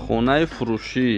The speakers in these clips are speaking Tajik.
Хонаи фурӯшӣ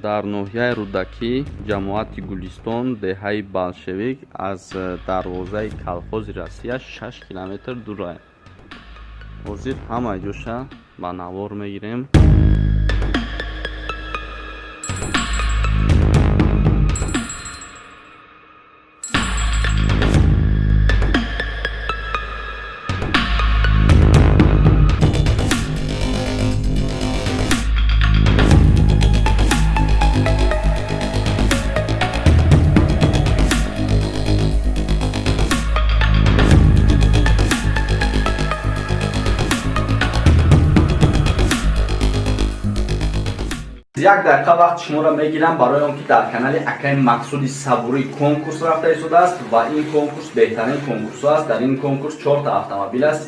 дар ноҳияи Рӯдакӣ, ҷамоати Гулистон, деҳаи Болшевик, аз дарвозаи колхози Россия 6 километр дур. Ҳозир ҳама ҷоша ба навор мегирем. Як дақиқа вақт шуморо мегирам барои он ки дар канали акаи Мақсуди Сабурӣ конкурс рафта истодааст ва ин конкурс беҳтарин конкурсҳо аст. Дар ин конкурс чорта автомобил аст: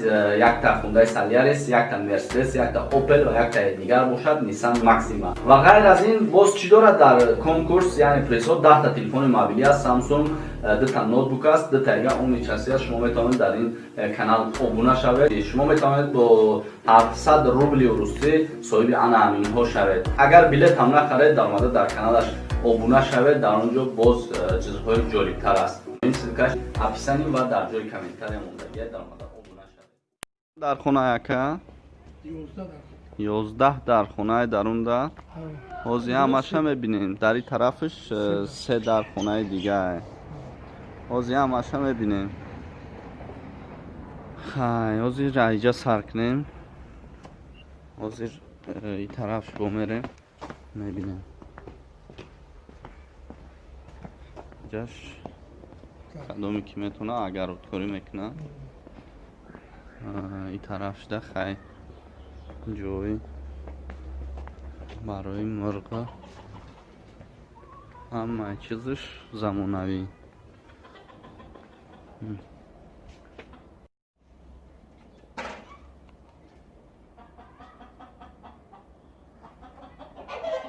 якта Хундай Солярис, якта Мерседес, якта Опел ва якта дигар бошад Ниссан Максима. Ва ғайр аз ин боз чӣ дорад дар конкурс, яъне призҳо: 10-та телефони мобилӣ аст Samsung, дута ноутбук аст, дута дига умный часы аст. Шумо метавонед дар ин канал обуна шавед, шумо метавонед бо 700 рубли русӣ соҳиби ана ҳаминҳо шавед. Агар билет ҳам нахаред, даромада дар каналаш обуна шавед, дар он ҷо боз чизҳои ҷолибтар аст. Ин ссылка ш описание ва дар ҷои комментария мондагия, даромада обуна шавед. Дар хона яка 11 дар хонаи дарунда ҳозир ҳамаша мебинем. Дар ин тарафаш се дар хонаи дигае, ҳозир ҳамаша мебинем. Хай, ҳозир аиҷа сар кунем, ҳозир ин тарафш бо мерем, мебинем. Ҷаш кадоме ки метавона агародкорӣ мекунад. Ин тарафшда хай ҷой барои мурға, ҳамаи чизаш замонавӣ.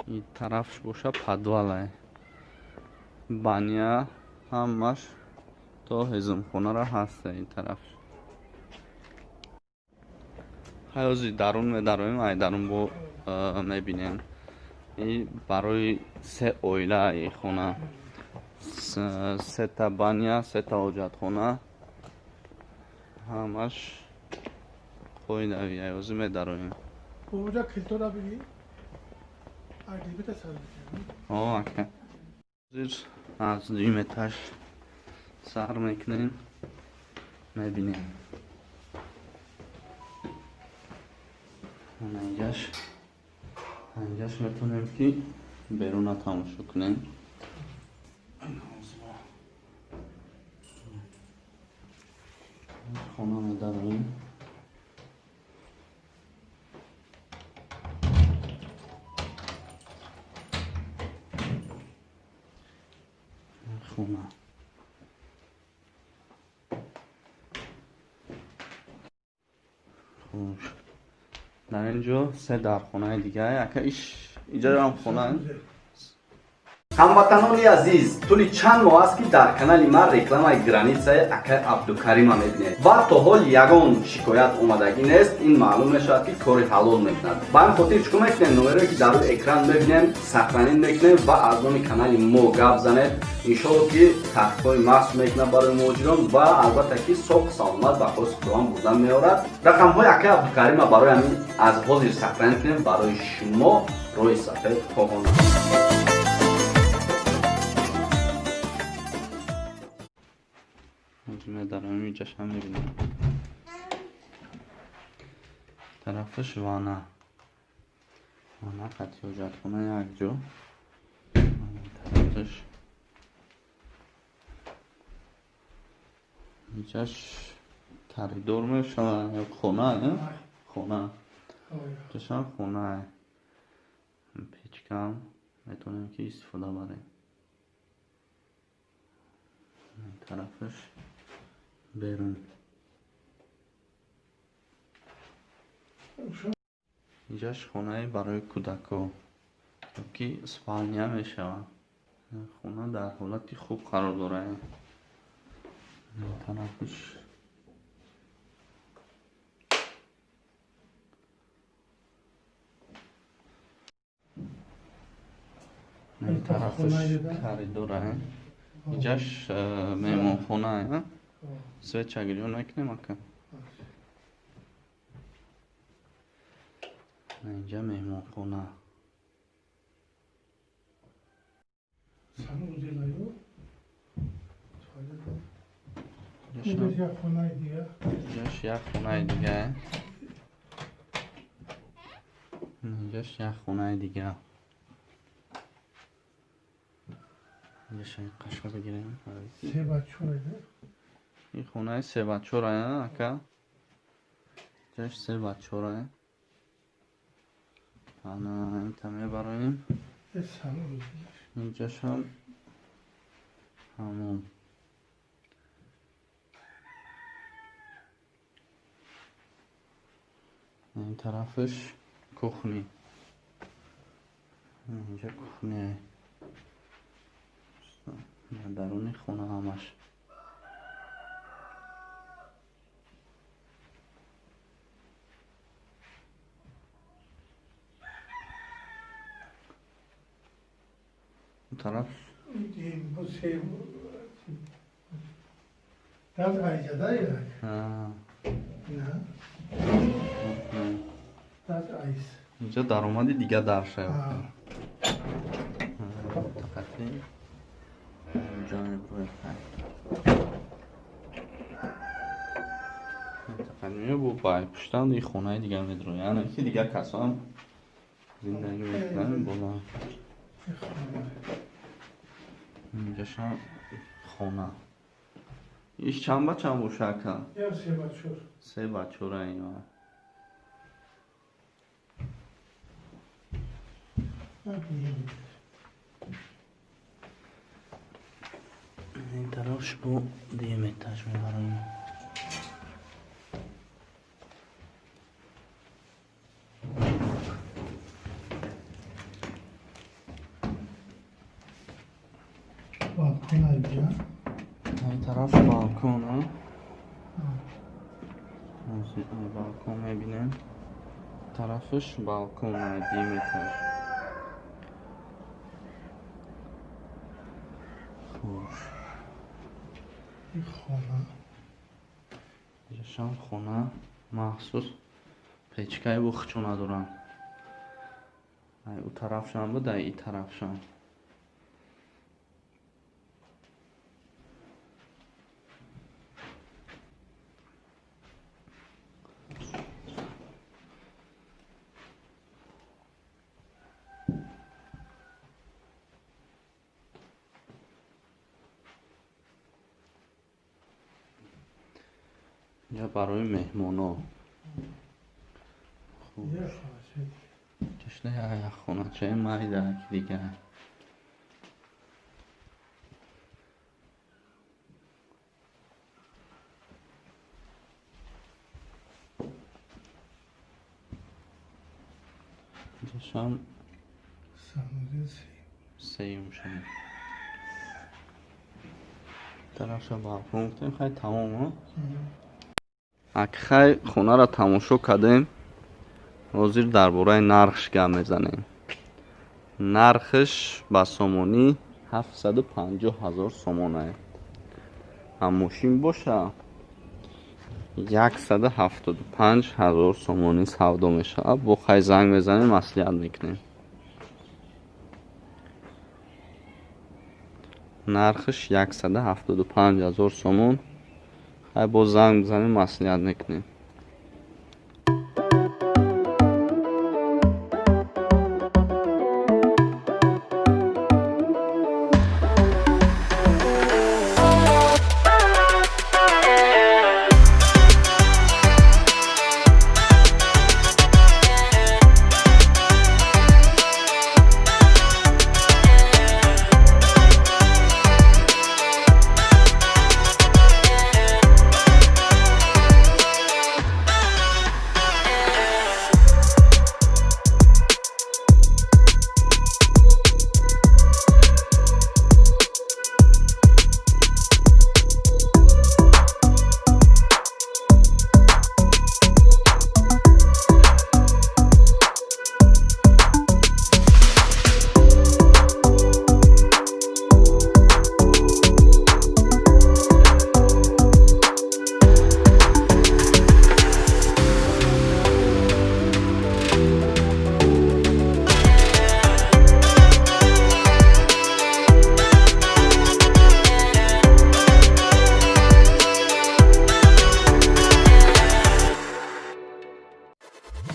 Ин тарафш боша подвал ае, баня, ҳамаш то ҳезумхонара ҳаста ин тарафш. Хай, ҳозир дарун медароем, ай дарун бо мебинем. И барои се оила и хона: сета баня, сета ҳоҷатхона, ҳамаш қоидави. Ай ҳозир медароем. Оҷа килтора бигӣ. Ай дебита сар мекунем. О, ака, ҳозир аз дуюм этаж сар мекунем, мебинем. Ана инҷаш, инҷаш метавонем ки беруна тамошо кунем. Хона медароем. Хона хуш, дар ин ҷо се дархонаи дига. Ака, иш иҷаам хона. Ҳамватанони азиз, тӯли чанд моҳ аст, ки дар канали ман рекламаи границаи акаи Абдукарима мебинед ва то ҳол ягон шикоят омадагӣ нест. Ин маълум мешавад, ки кори ҳалол мекунад. Ба ҳамин хотир чӣ кор мекунем? Номерое ки дар рӯи экран мебинем, сохранить мекунем ва аз номи канали мо гап занед. Иншолло, ки тахфифҳои махсус мекунад барои муҳоҷирон ва албатта ки соҳ саломат ба хоси худованд бурдан меорад. Рақамҳои акаи Абдукарима барои ҳамин аз ҳозир сохранить кунем. Барои шумо роҳи сафед хоҳонам. Медароем, иҷашам мебинем. Тарафаш вана, вана қати ҳоҷатхона якҷо. Тарафаш иҷаш коридор мешавад ё хона, хона иҷашам хона. Печка м метавонем ки истифода барем. Тарафаш берун, инҷаш хонаи барои кӯдакҳо ки спальня мешавад. Хона дар ҳолати хуб қарор дорад. Тарафаш Тарафаш коридора. Инҷаш меҳмонхона. Свет чагирён мекунем ака. Инҷа меҳмонхона. Инҷаш як хонаи дига. Инҷаш як хонаи дига. Инҷаш қашқа бигирем. Ин хонаи себачора ака. Инҷаш себачора. Ана инта мебароем. Инҷашам ҳамон. Ин тарафаш кухни. Инҷа кухня. Даруни хона ҳамаш. Тараф инҷа даромади дига дарша. Пуштан и хонаи дига медрояд, яъне ки дигар касоам зиндагӣ мекунанд боло. Инҷашам хона. Иш чанд ба чанд боша ака? Се ба чора ин. Ин тарафш бо дуюм этаж мебароем. Ин тараф балкон. Балкон мебинем. Тарафаш балкон дуюм этаж. Хуш. Инҷашам хона махсус печкаи бухчона доранд. Ай у тарафшам буд, ай и тарафшам. Инҷа барои меҳмоно. Чашна як хоначаи майда ки дига. Инҷашам сеюм шуд. Тарафша балкон гуфтем, хай тамом. Акхай хонаро тамошо кардем. Ҳозир дар бораи нархш гап мезанем. Нархш ба сомонӣ 750 000 сомонае. Ҳам мошин боша 175 000 сомонӣ савдо мешавад. Бо хай занг мезанем, маслиҳат мекунем. Нархш 175 000 сомон. Хай боз занг мезанем, маслиҳат мекунем.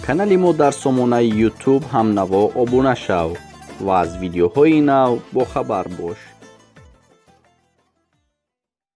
Канали мо дар сомонаи YouTube «Ҳамнаво» обуна шав ва аз видеоҳои нав бохабар бош.